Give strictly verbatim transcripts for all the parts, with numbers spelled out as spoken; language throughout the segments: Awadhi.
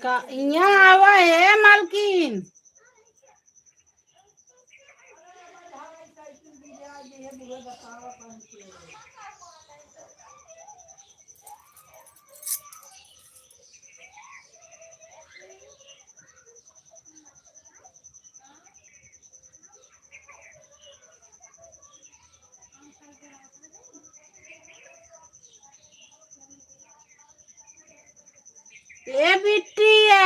का इहाँ आवा है मालकिन? ए बिटिया,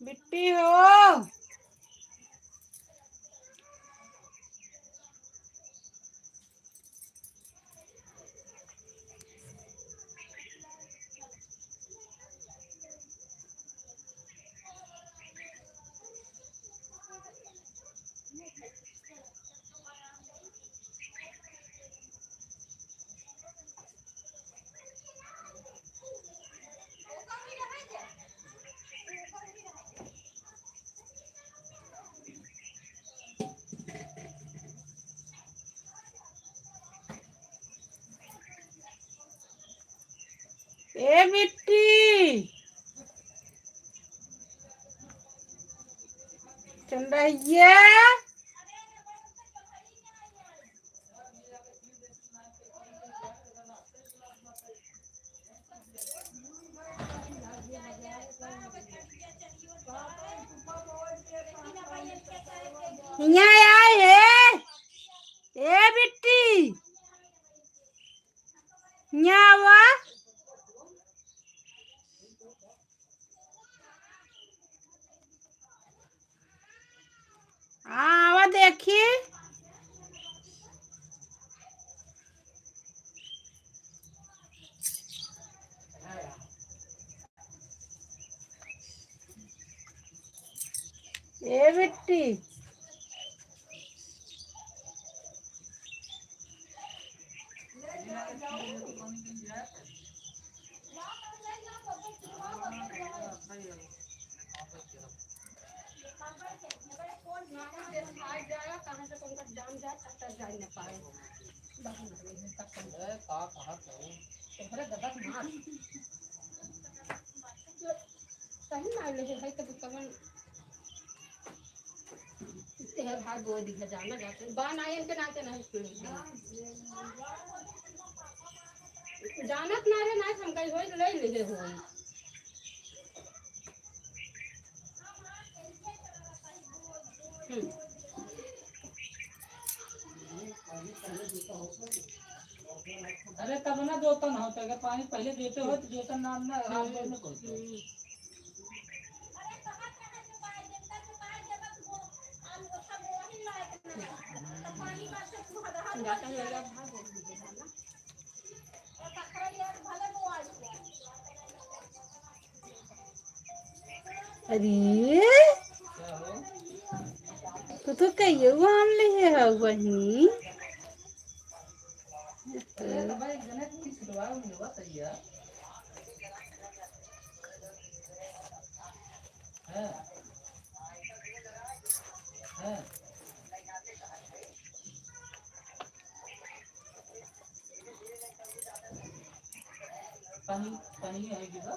बिट्टी हो। ए बिट्टी, चंदहिया। हियाँ आए हे। ए बिट्टी, हियाँ आवा। हाँ, आवा देखी। ए बिट्टी। कहीं ना ले है तो कमन तेरे भाई बोल दिया जाना जाते बा ना इनके नाते नहीं सुन। जानत ना रे ना हम कहीं होई ले ले हो। हम्म। अरे तब ना जोतन होता, अगर पानी पहले देते हो तो जोतन नाम ना, रात भर में करते हो। हम्म। अरे, तू तो कहियो आम लिहे हऊ बहिनी। अरे, तो भाई, गणेश की छुड़वा मिलवा तैयार। हाँ। हाँ। पानी, पानी है कि बा?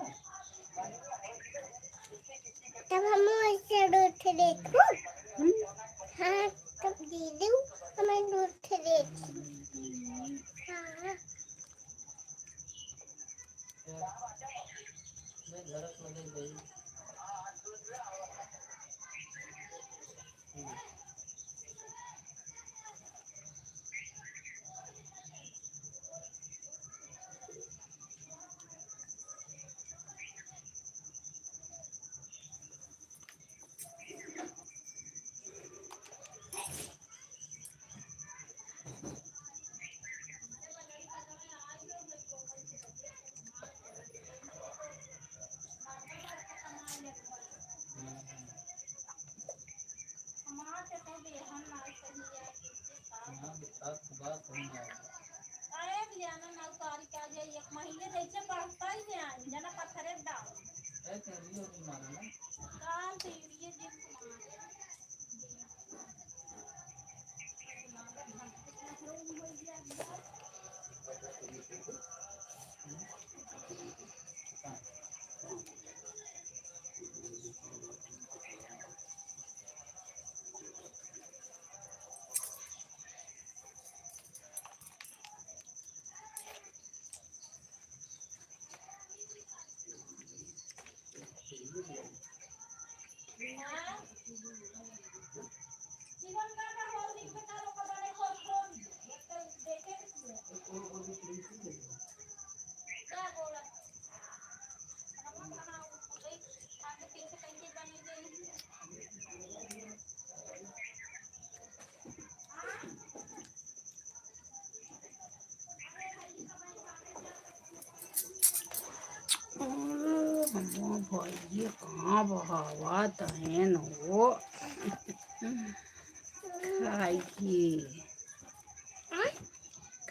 तब हम ऐसे उठ देखू। हम्म। हाँ, तब दीदी हमें उठ देखू। हाँ। अरे भैया ना, ना उतारी का जे एक महीने जैसे बढ़ता ही नहीं आई, जना पत्थरे डाल। ए, तेरी हो नहीं मारा ना। काल तेरी ये दिन मारा। अरे, हमार भइया कहाँ बहावत हैं हो? खाई के,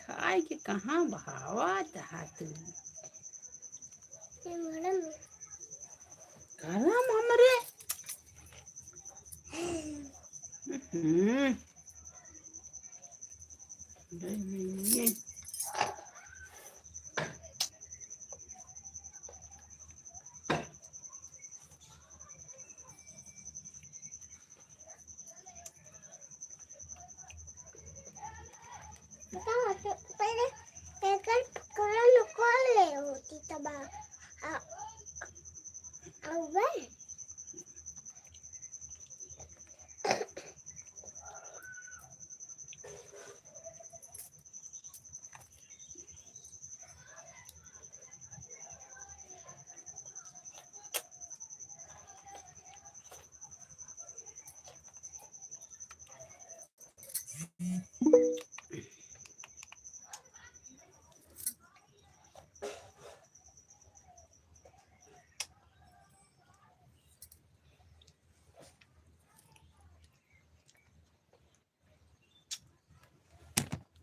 खाई के कहाँ बहावत हा तू? ये गरम है। गरम हमरे। हम्म। ये, ये, ये। पता है, तो पहले एकर फुकरा निकाल ले होती तब आ, आ, आवे।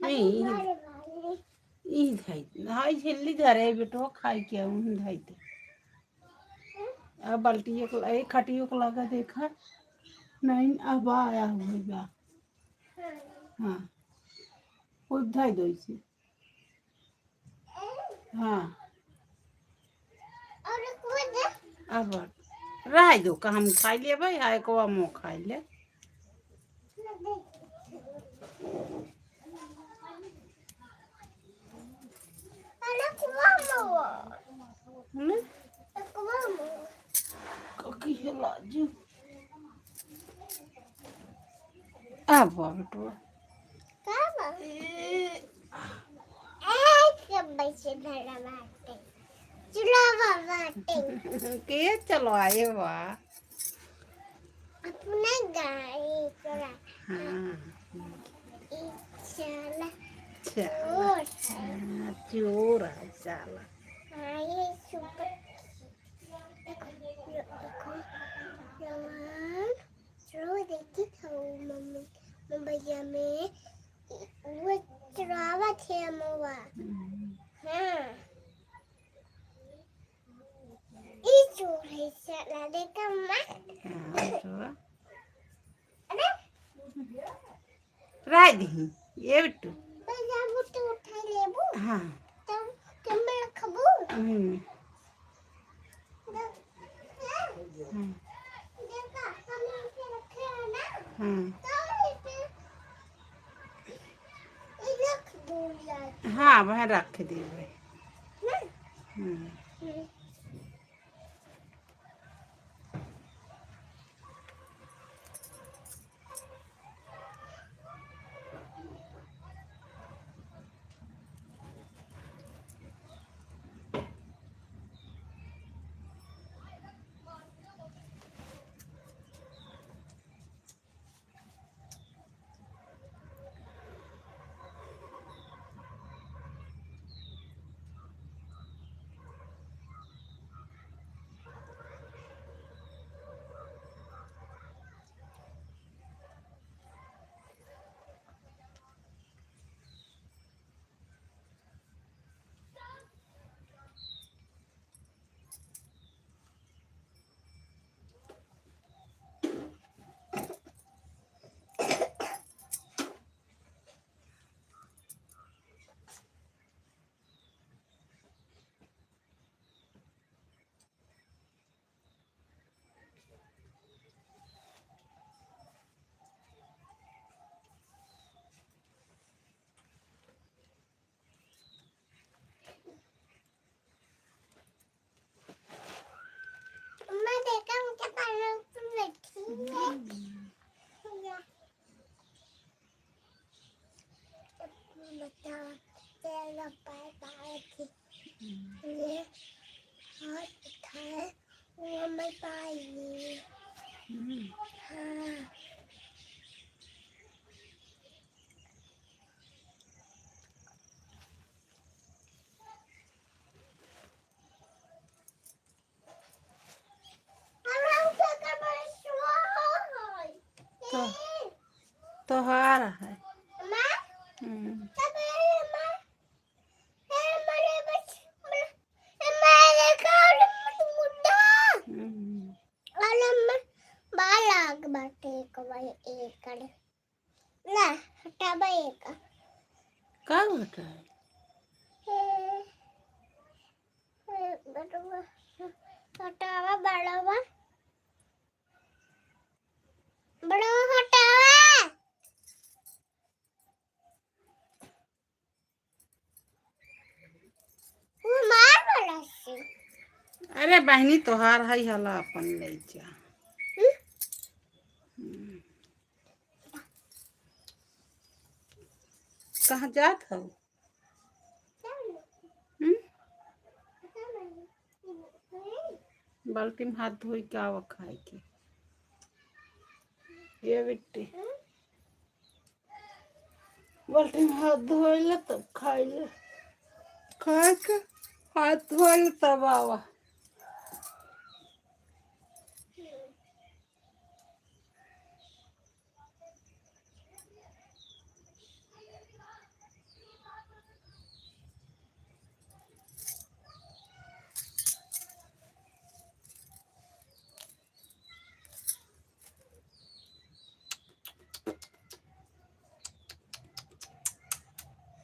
नहीं, ई धाई, हाय झिल्ली धरे बेटो, खाई के उन धाई दे। अब बाल्टी एक, एक खटियो को लगा देखा। नहीं, अब आया हुआ बा। हाँ, वो धाई दो इसे। हाँ। अब रह दो, का हम खाई लेबै, हाय को हम खाई ले। हम्म? ककी है लाजू। आ बा बेटवा। का बा? ए। ए, सब बच्चे धरा बाटे। चुलावा बाटे। के चलवाए बा? अपने गाड़ी चला। हाँ। ई साला चला। चोर है। हाँ, चोर है साला। हाँ, ये सुपर। देखो, ये देखो, जवान। चलो देखी था वो मम्मी, मोबाइल में वो चुरावा थे अम्मा। हम्म। हाँ। ई चोर है साला, देखा माँ। हाँ, चोर। अरे। राय दही, ये बिट्टू। तो जब तू उठा लेबू, हाँ। तब कैमरा रखबू। हम्म। हम्म। हम्म। हाँ, वह रख दे भाई। हम्म। होता है। बड़वा, छोटावा, बड़वा, बड़वा, छोटावा। वो मार वाला से। अरे बहनी, तोहार है हला, अपन ले जा। हम्म? हम्म। कहाँ जात हो? हम्म? बाल्टी में हाथ धोई के आवा खाए के। ये बिट्टी। बाल्टी में हाथ धोइले तब खाइले। खाए के हाथ धोइले तब आवा।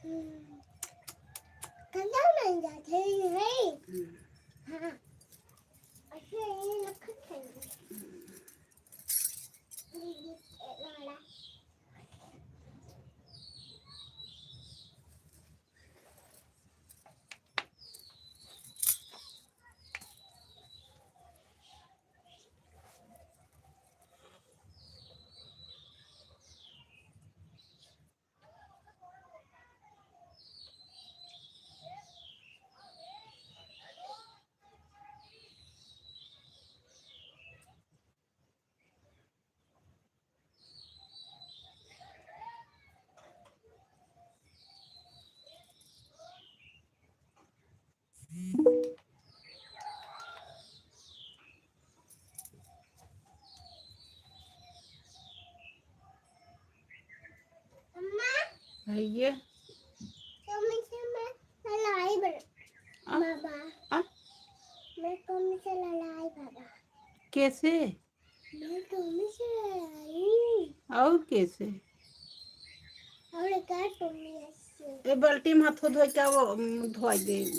हम्म। ठंडा नहीं जाते हैं। हम्म। हाँ। अच्छा, ये रखते हैं। हम्म। ये, ये वाला। अम्मा, भैया। तुमसे मैं लड़ाई बन-, आ? बाबा। आ? मैं तुमसे लड़ाई बाबा। कैसे? मैं तुमसे लड़ाई। और कैसे? और का तुमसे? ए बाल्टी में हाथ धोए के वो, उम, धोए दे,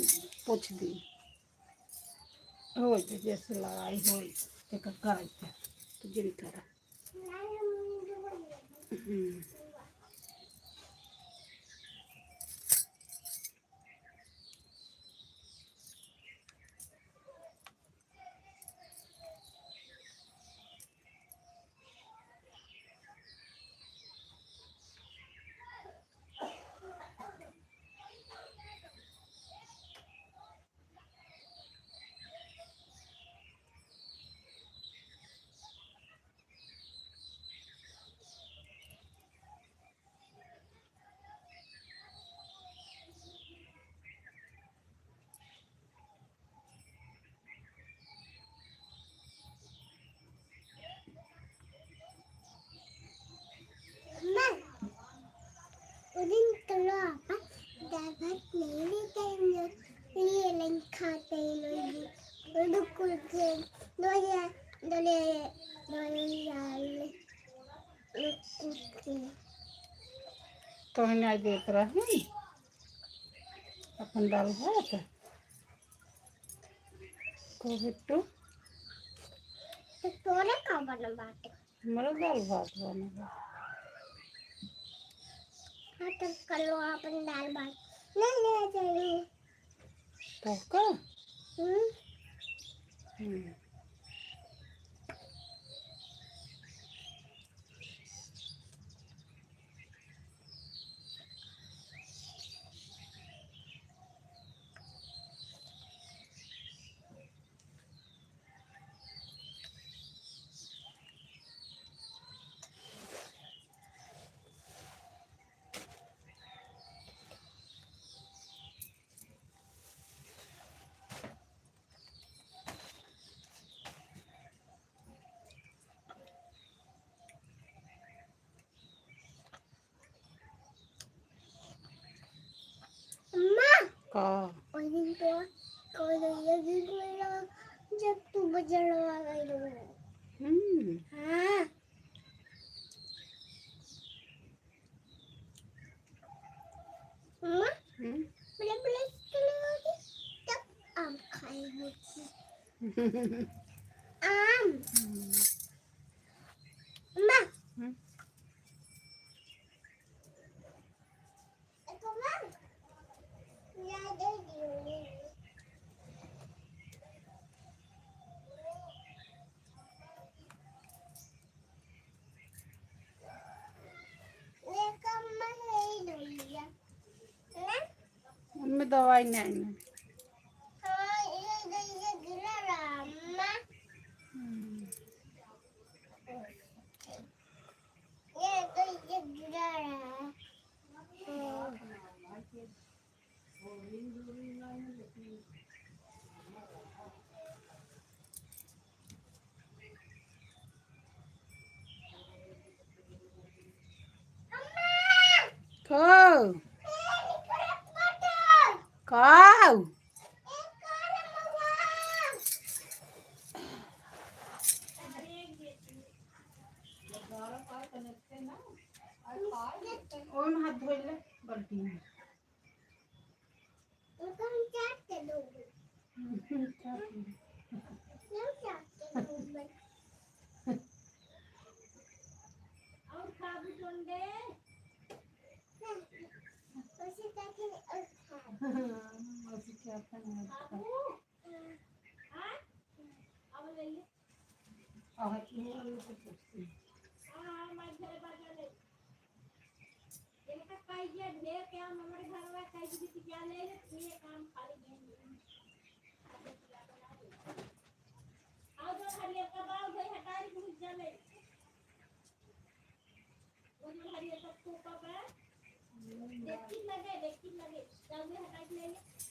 पोछ दे। हो जे जैसे लड़ाई होई, तेकर करई के, तू जिन करा। हम्म। अम्मा, उदिन कलो आपा दाल भात नहीं लेके आएंगे, ये नहीं खाते हैं लोग। उदु कुल के दो या, दो ले, दो ले, तो नहीं देख रहा है अपन दाल भात। को बिट्टू? तो तोरे का बना बाटे? हमरे दाल भात बने बा। हाँ, तो कलो अपन दाल भात ले ले जाइए। तो का? हम्म। हम्म। अम्मा, का? उस दिन तो कॉलेज दिन में जब तू बजरवा गई रहो। हम्म। हाँ। मम्मा, हम्म? बड़े बड़े स्कूल होगी, तब आम खाएंगे। आम। हम्म। अम्मा। हम्म। मम्मी दवाई नहीं है। हाँ, ये, ये, ये गिरा रहा, अम्मा। हम्म। ये तो ये गिरा रहा है। खाओ। खाओ। ओन हाथ धोइले बाल्टी में। ओकर हम चाट के दूंगी। हम्म, चाट ले। हम चाट के दूंगी। और खा भी कौन दे? उसे चाट के और खा। उसे चाट के और खा। बाबू, हाँ? अब ले ले। और ये वाले को पूछती हूँ। हाँ, हाँ, मैं घर बाजार ले। देखा, कई जे ढेर काम हमरे घर में, कई जे बिटिया ले ले, ये काम खाली नहीं है। आओ जो हरियर का बाल धोई हटाई, भूल जावे। वो जो हरियर का खोपा बा, देखी लगे, देखी लगे, जाओ हटाई ले ले।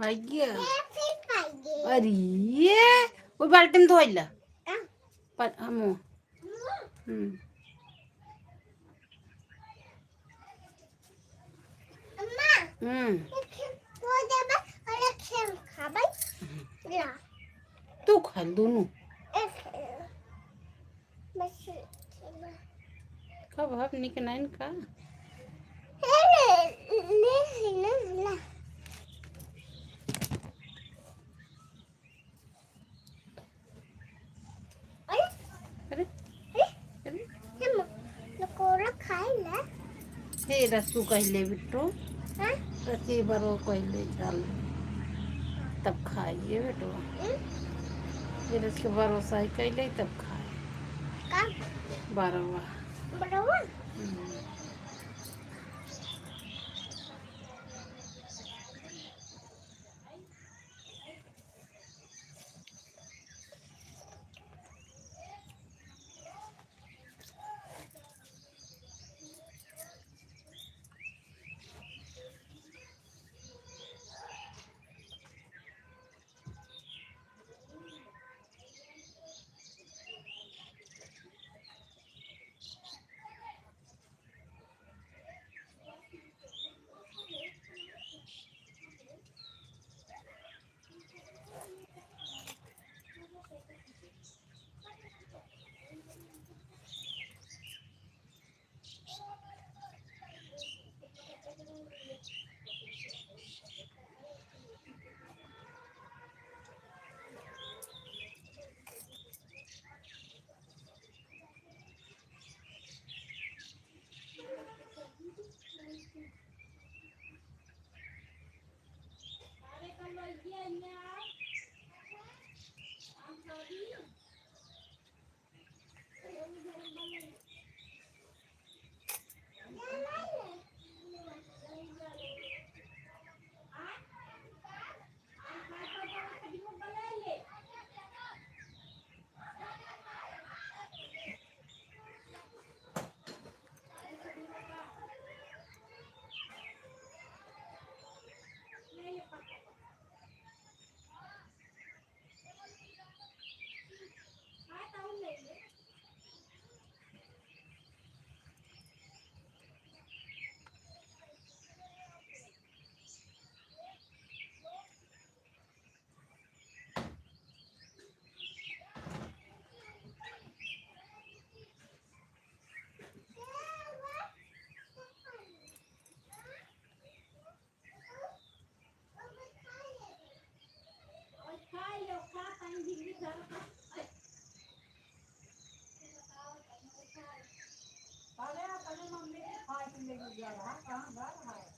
भाग्य। अरे, ये वो बाल्टी में धोइला। पर हम हम्म। अम्मा, हम्म। एक खेल तो देबे और एक खेल खाबे। ला। तू खा दोनों। एक खेल। बस एक खेल। कब हब निक नाइन का? ले, ले, ले, ले, ला। अरे, अरे, अरे। हम नकोरा खाए ना। हे रसू कहले बिट्टू। हाँ? रसी बरो कहले चल। तब खाइए बेटवा। हम्म? ये रस के भरोसा ही कहले तब खाए। का? बरवा। बरवा? हम्म। अरे, अपने मम्मी के खाए के लेके गया रहा, कहाँ गया रहा है?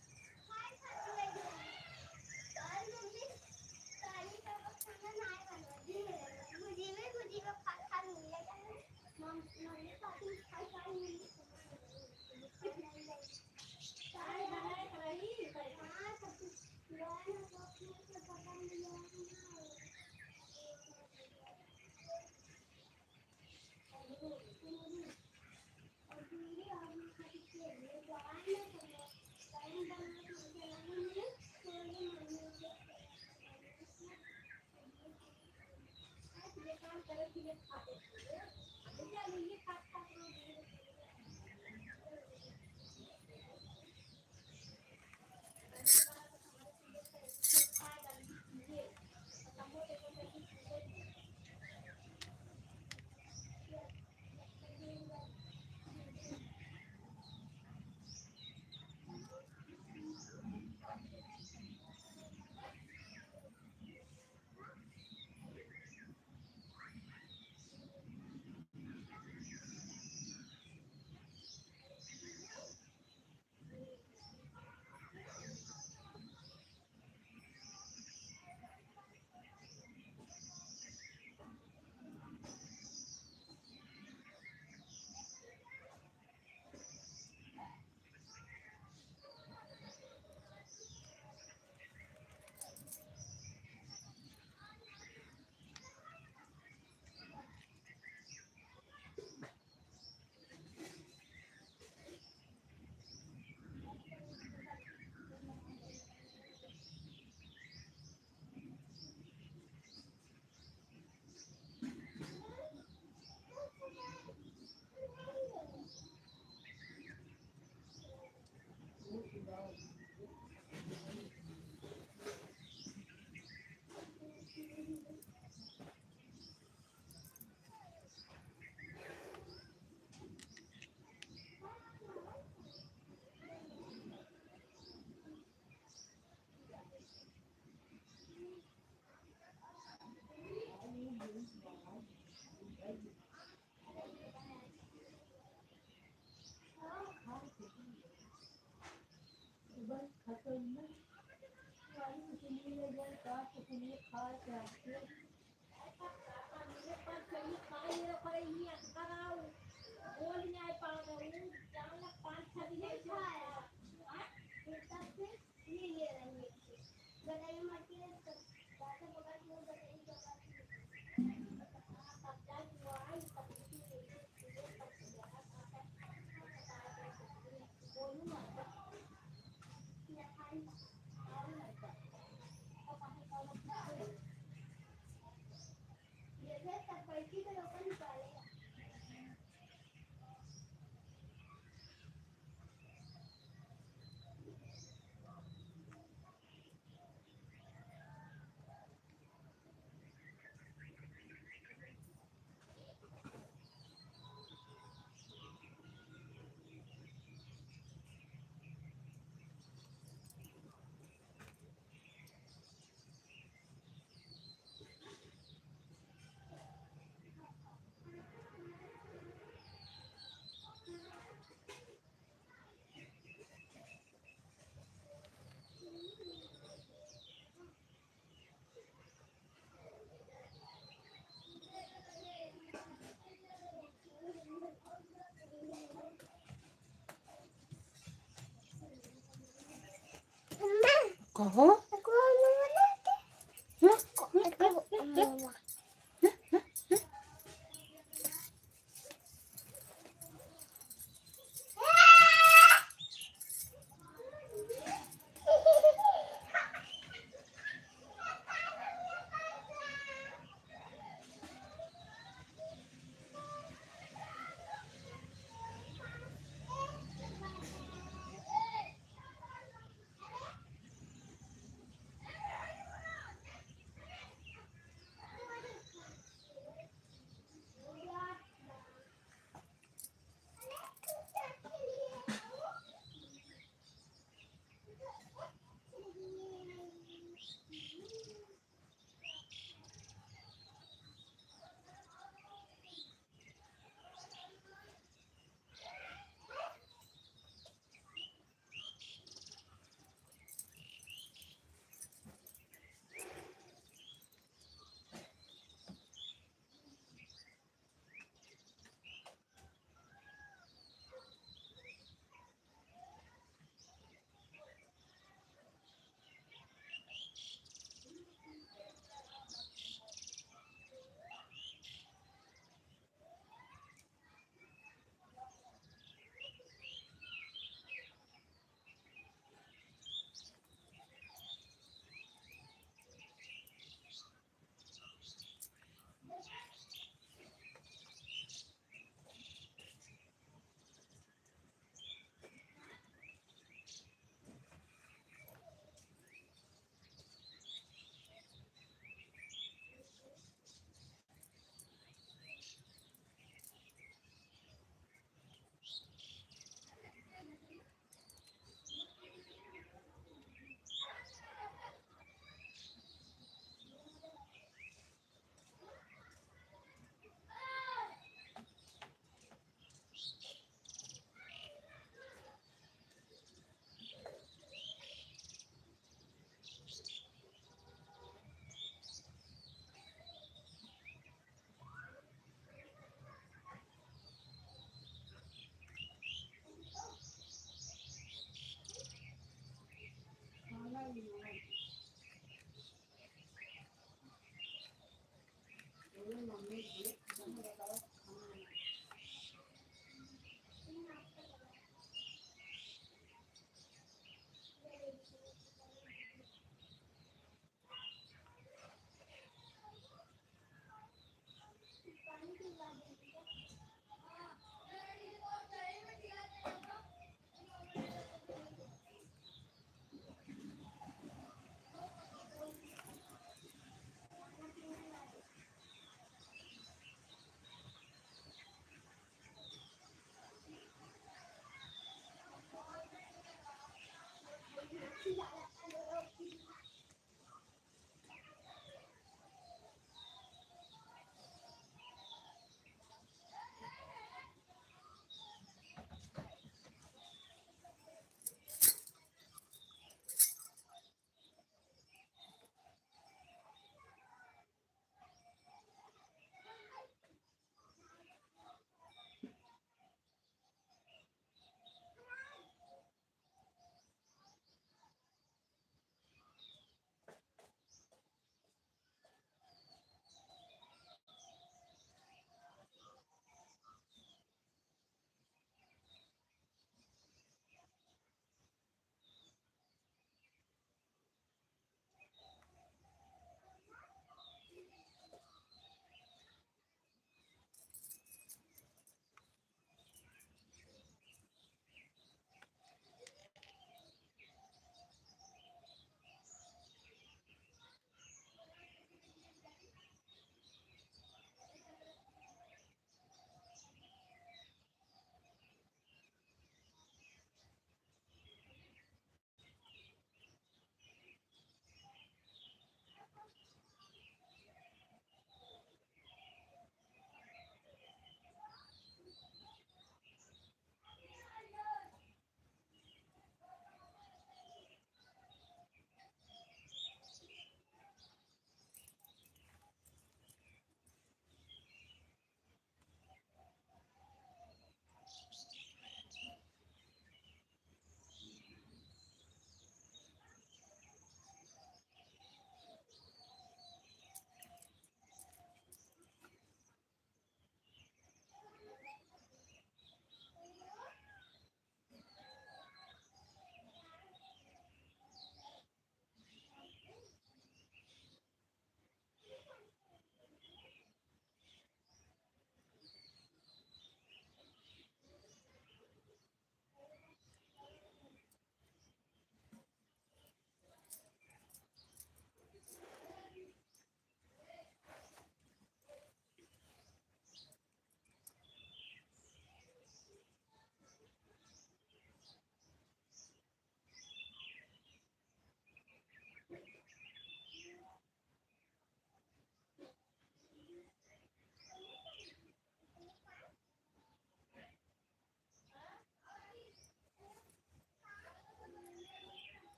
कहो।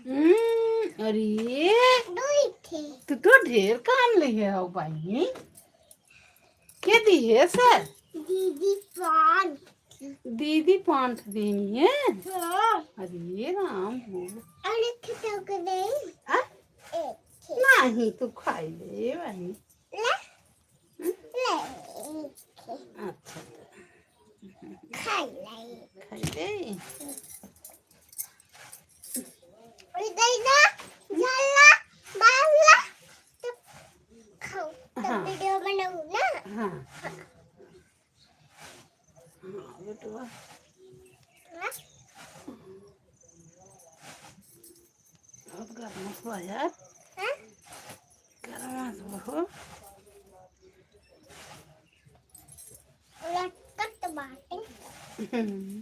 हम्म, अरे, तू तो ढेर काम लिहे हो बहिनी। के दिहे से? दीदी पान। दीदी पान देनी है? हाँ। अरे राम हो। अरे खिचो के दे। आ? एक। नहीं, तू खाई ले बहिनी। ले। ले। अच्छा, तो। खाई ले। खाई ले। ओई दे ना, जल्ला, बाला, तो खाओ, तो हाँ। वीडियो बनाऊ ना। हाँ। हाँ, बेटवा। हाँ। बहुत गरम बा यार। हाँ? गरम बा हो। लटकत बाटे। हम्म।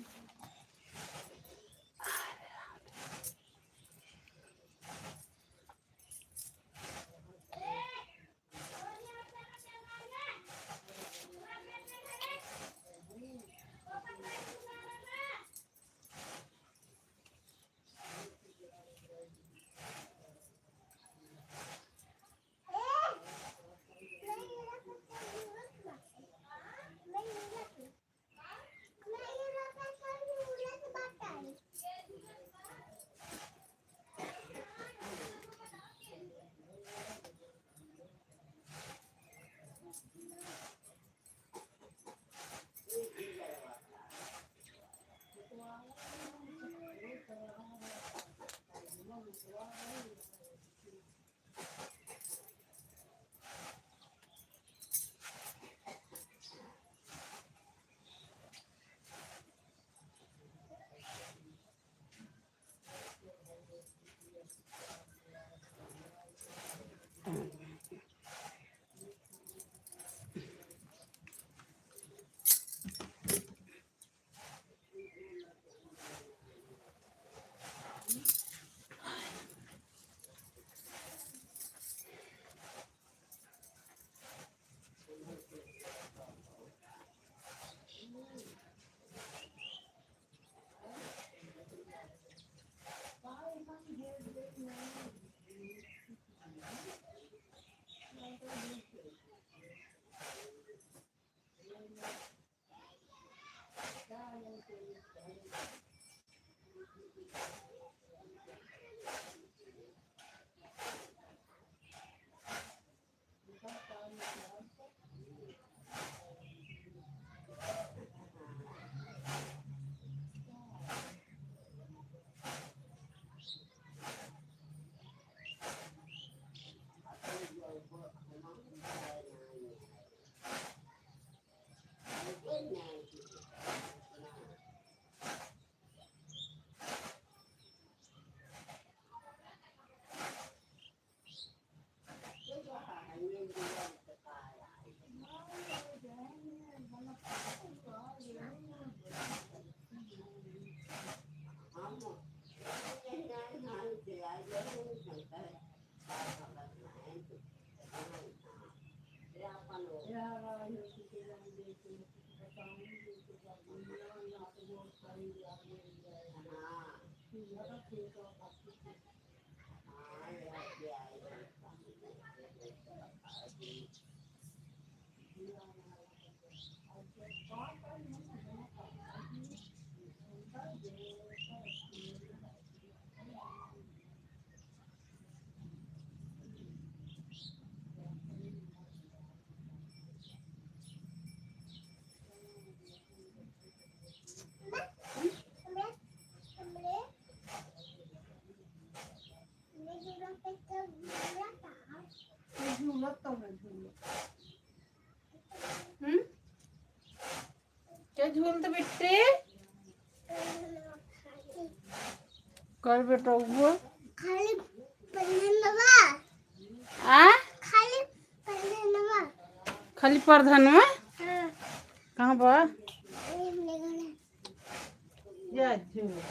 हम्म? क्या झूलत बिट्टे? कर बेटा वो। खाली परधनवा। आ? खाली परधनवा। खाली परधनवा? हाँ। कहाँ बा? ये अपने घर है। या झूल।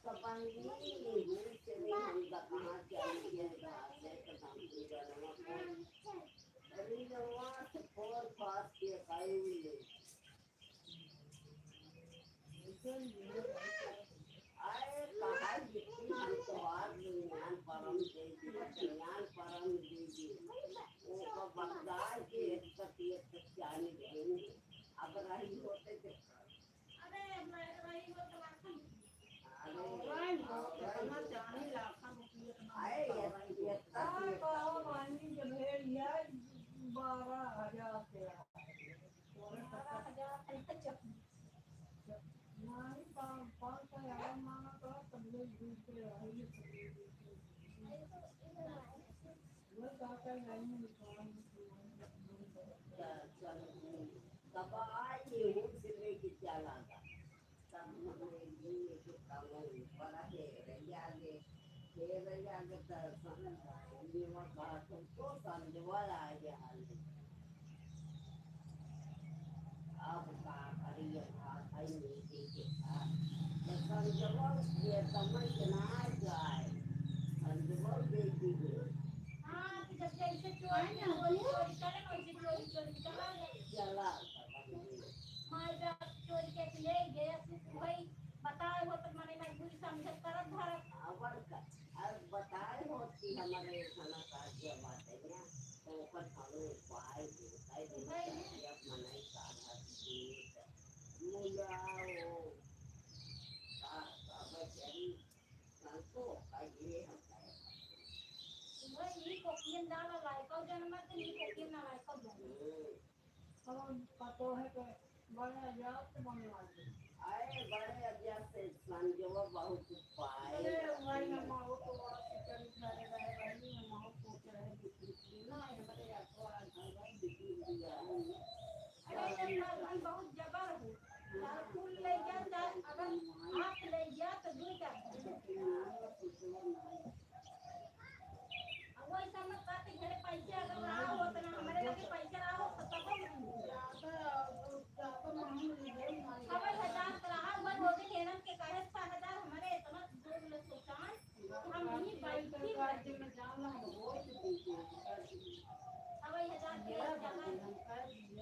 तो बंदी हुई से नहीं हम कहाँ चली गए, बात है तो हम पूरा नमक अरे नमक और पास के खाई हुई है। आए कहा जितनी हम तोहार ज्ञान परम दे दी, ज्ञान परम दे दी। वो बगदार के एक तक एक तक जाने देंगे। अब रही होते तो अरे, मैं तो वही वो तो लाखन रुपये। अरे, वही वो तो अरे, इतना चांदी लाखन रुपये इतना आए, होता है। ये, ये तक हाँ, ये कहो, मानी जब है, ये बारह हजार के आ। बारह हजार के जब, जब मानी पाँच, पाँच सौ हजार मांगा तो सब लोग दूसरे आएंगे, सब लोग दूसरे। ये तो, ये तो चल, चल, तब आई गेहूं से लेके चला था। तब हमने गेहूं के कमल बड़ा है, रैया के, हे रैया के दर्शन, लेवा का तो, तो संजवा आ गया हाल में। अब का करी, अब भाई नहीं देखे था। तो संजवा ये समझ ना जाए, संजवा बेटी को। हाँ, तो जब जैसे चोरी ना होई, चोरी करे ना, वैसे चोरी, चोरी चला गया। चला, पता नहीं। माई बाप चोरी के ले गए, सुख भाई बताए हो तो मने मजबूरी समझत करत धरत। अवर का, अब बताए हो कि हमारे खाना का दिया बात है ना, तो ओकर कोनो उपाय दे, उपाय दे, भाई ने। जब मनाई का हाथ दे, मुलाओ, का, का बचरी, ना तो का ये हम कहे। भाई, ई कोकियन डाला लाई, कौ जन्म के ई कोकियन ना लाई, कौ जन्म। हम्म। कौन पतो है कि बड़े अजात से बनवा दे। अरे, बड़े अजात से संजोवा बहुत पाए। अरे, भाई, हम आओ तो बड़ा सुचरित रहे, रहे, भाई, हम आओ सोच रहे, बिक्री की ना, ये बड़े अखबार, भाई, बिक्री की है। अरे, ये भाई बहुत जबर है। चाहे फूल ले जा, चाहे अगर आप ले जा, तो दो चार। अब वही सब मत बात है, घरे पैसे अगर रहा हो, तो ना हमारे लगे पैसे रहा हो, तो तब हम छवे हजार तो रहा, वन हो गए, हेरन के कहे, "छह हजार हमारे इतना जोर ले सोचान, हम यहीं बैठी रहे।" छवे हजार के जगह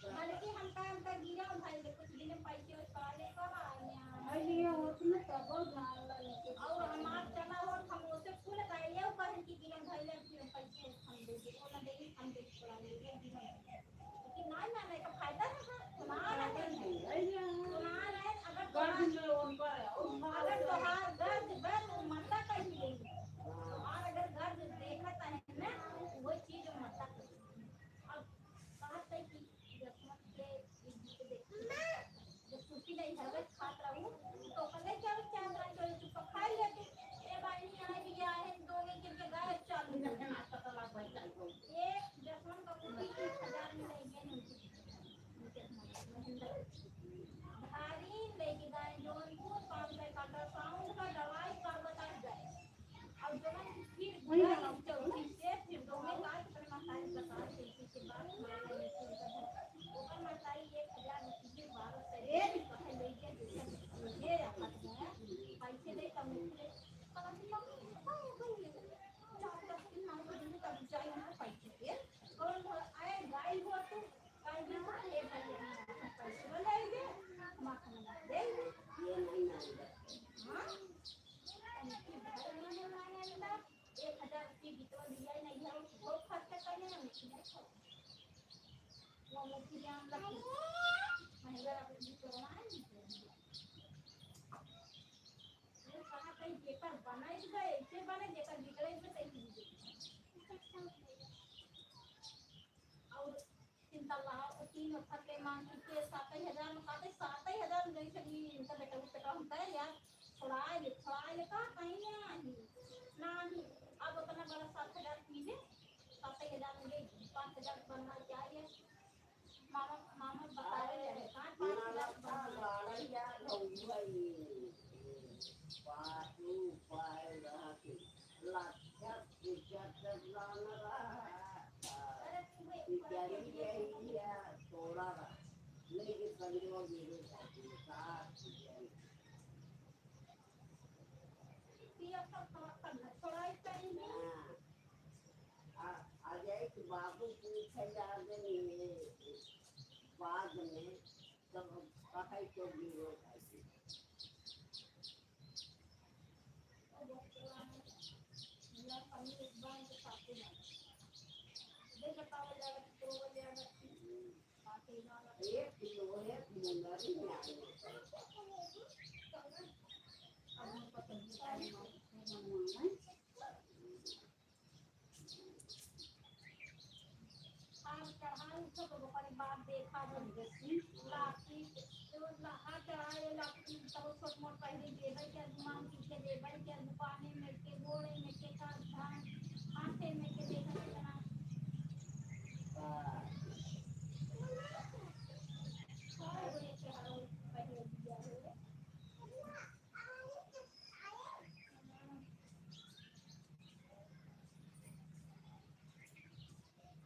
बल्कि हम काम कर गिरा भाई, कुछ दिन पैसे और पा ले, कब आइया? अरे, ये होत में तबो जान लगे। और हमार चला हो, हम ओसे फूल गाइले, ऊपर की गिरा भाई ले, फिर पैसे हम दे दे, वो ना दे, हम दे, थोड़ा ले दे, गिरा। लेकिन ना, ना, नहीं तो फायदा ना है, सुना रहे हैं। अरे, ये सुना रहे हैं, अगर कर्ज तोहार, में उनका है, उनका अगर है। तोहार गर्ज, गर्ज, वो मरता कहीं नहीं। हाँ। और अगर गर्ज देखता है ना, वो चीज मरता कहीं। अब बात है कि जब से एक गीत देखी, जब छुट्टी नहीं घर में खात रहू, तो कहे क्या चाहत रहा, चलो चुप खाई लेते। ए भाई, नहीं आए भी आए हैं, दो में गिर के गायब, चालू करके नाटक लग गई। एक जसवंत का कुर्सी तीस हजार में ले गए हैं, उनके भारी लेके गए जौनपुर, पाँच सौ का अल्ट्रासाउंड का दवाई का बता गए। और जवन फिर वही गए वाला। चौथी से फिर दोनों बात अपने महतारी बता, कैसे के बात मार रहे थे, ओकर महतारी एक हजार रुपये बारह सौ एक कहे ले गए, जैसे ये रखा था, पैसे दे तब निकले। कहती, "मम्मी, कहाँ हो गई है?" चार दस दिन ना हो गई, तब जाई ना पैसे दे। कौन हो? आए, गाय हो तू, गाय भी हो, ए भाई, पैसे ले ले, माखन ले ले। ये नहीं मांगा। हाँ? एक हजार रुपये बितवा दिया ही नहीं है, वो खर्चा करने में नहीं है। वो मुखी जान लगी। महिला अपनी बितवा नहीं है। वो कहा कहीं जेकर बनाई गए, ऐसे बने, जेकर बिगड़े गए, तैसे बिगड़े। और तीन तल्ला हो, तीन पत्ते मांग के सात ही हजार में खाते, सात ही हजार में जैसे भी इनका बेटा उठा हम कहे, "यार, छोड़ा ले, छोड़ा ले," कहा, "कहीं नहीं आई, ना आई।" अब उतना बड़ा सात हजार पी ले, सात ही हजार में ले, पाँच हजार बनना चाहिए। मामा, मामा बता रहे हैं, "कहाँ पाँच हजार बनना?" पाछू पाए रहा के लक्षक इज्जत जब लान रहा, अरे, तू एक बार के लिए पिचरी है, थोड़ा पिया सब थोड़ा, थोड़ा ही टाइम है। हाँ। आ, आ जाए कि बाबू पूछे जावे बाद में, तब हम कहे तो भी हो जाए। हाथ चढ़ाए, उठो तो ओकरे बाद देखा जब लाठी, तो ला-, हाथ चढ़ाए, लाठी, तब छोट मोट पहले देबै के, मांग पीछे देबै के, दुकाने में के, गोड़े में के, का धान, हाथे में के, देखा के जना। का एगो एक चढ़ाओ, पहले दिया है।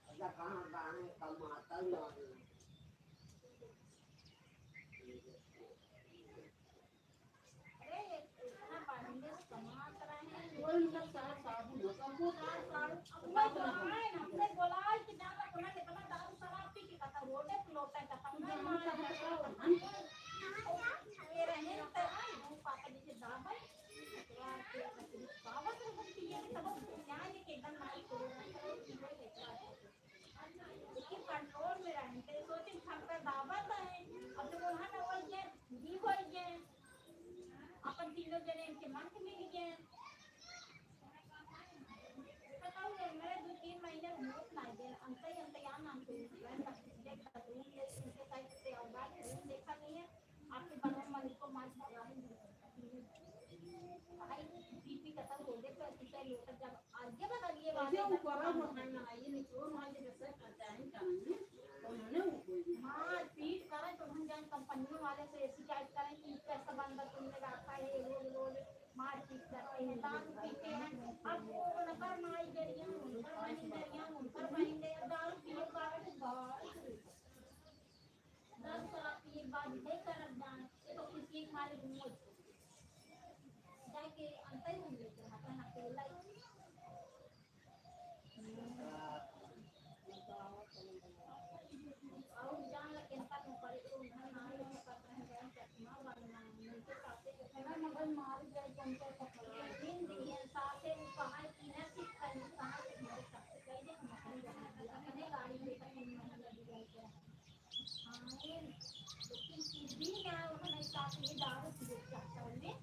अच्छा, कहाँ, कहाँ है? कमाता ही नहीं। अरे, इतना पढ़ने से कमात रहे हैं। वो इनका सार साबुन है, सबको सार साबुन। अब मैं बोलाए ना, हमसे बोलाए कि ज्यादा बोला, कितना दारू शराब पी के कहता, रोटे पे लोटा कहता, मैं मार कहता, ये रहे तो है, वो पापा जी के दाबल, बाबा से हम पिए के तब न्याय के एकदम मार के लेकिन कंट्रोल में रहन के सोचे, छक्का दाबत है। अब तो बोला ना, वही है, जी वही है। अपन तीनों जने इनके मन के मिल गए। बताओ, ये मेरे दो तीन महीने में होत ना गए, अंत ही अंत, या नाम से देख, देख, देख, उनके साइड से और बात देखा नहीं है। आपके बगल में इसको मार, भाई, बीपी खत्म हो गए, तो ऐसे ही होता जब आगे बगल ये बात ऐसे ऊपर है, वो है ना, ये नहीं, वो मार के जैसे करता है, क्या नहीं है? तो उन्होंने वो बोल दिया। मारपीट करे तो हम जान कंपनी वाले से शिकायत करें कि कैसा बंदा तुमने रखा है, रोज रोज मारपीट करते हैं, दारू पीते हैं। अब वो उनकर माई गरिया, उनकर बहन गरिया, उनकर बहन गरिया, दारू पिए कारण बहुत दस साल के बाद नहीं करब जान, ये तो खुशी के मारे घूमो। जाके अंतर ही घूम लेते हैं, अपन अकेला ही। और जान लगे, इनका मुंह पर तो उधर ना ही हो सकता है, जान चश्मा बनना, उनके साथे के घर में मगर मार जाए, उनके पकड़ लेकिन दिए साथे वो कहा कि ना सिर्फ कहीं कहाँ से हमारे साथे कह दे, हम अपने गाड़ी में अपने गाड़ी में अपने गाड़ी में हाँ, ये लेकिन फिर भी ना उन्होंने साथ में दारू पी के चक्कर में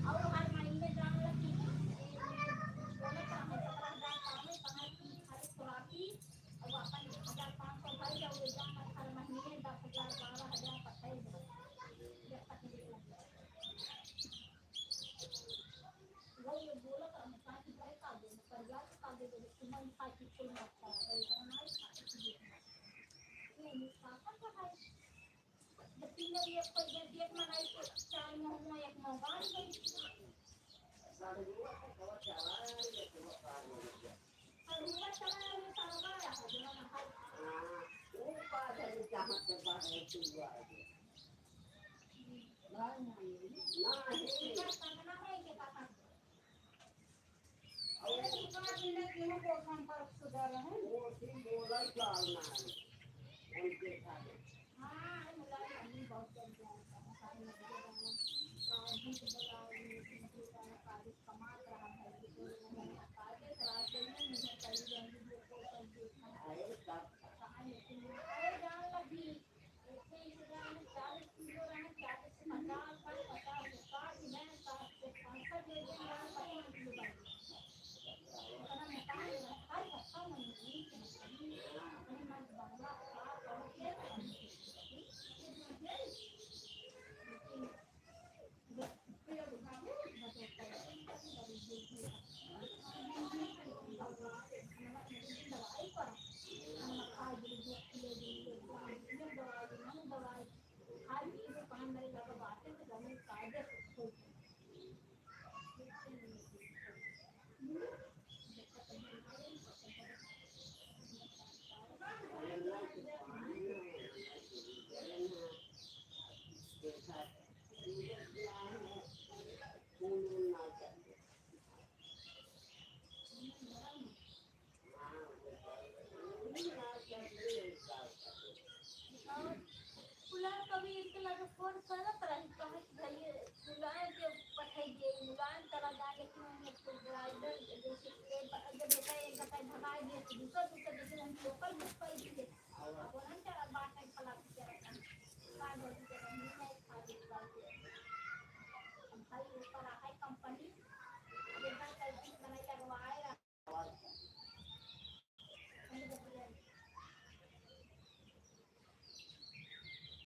और हर महीने जान लगी, बोले तो हमें पकड़ा जाता है, कहाँ की खाली खुराकी, और अपन हजार पाँच सौ भाई जाओ, ये जान हर महीने दस हजार, बारह हजार पकड़े जाओ। जब तक ये वो ये बोला था, हम साथ में का दे, परिवार को का दे, बोले, तुम हम साथ में कोई मत करो, भाई, हम हमारे साथ में कोई मत करो। ये नहीं, पापा का भाई, जब तीनों एक पर, जब एक मनाई के चार मुंह में एक मुंह गाड़ी गई। और हुआ चला, वो सारा गाया हो गया ना, भाई। हाँ, वो पागल जहाँ से बाहर से हुआ है। नहीं। फोन करत रही, कहत भैया मुलायम के पठाई दे, मुलायम करा जा, लेकिन हम तो ड्राइवर जैसे ले ब-, जब बेटा एक दफा भगा दिए तो दूसरा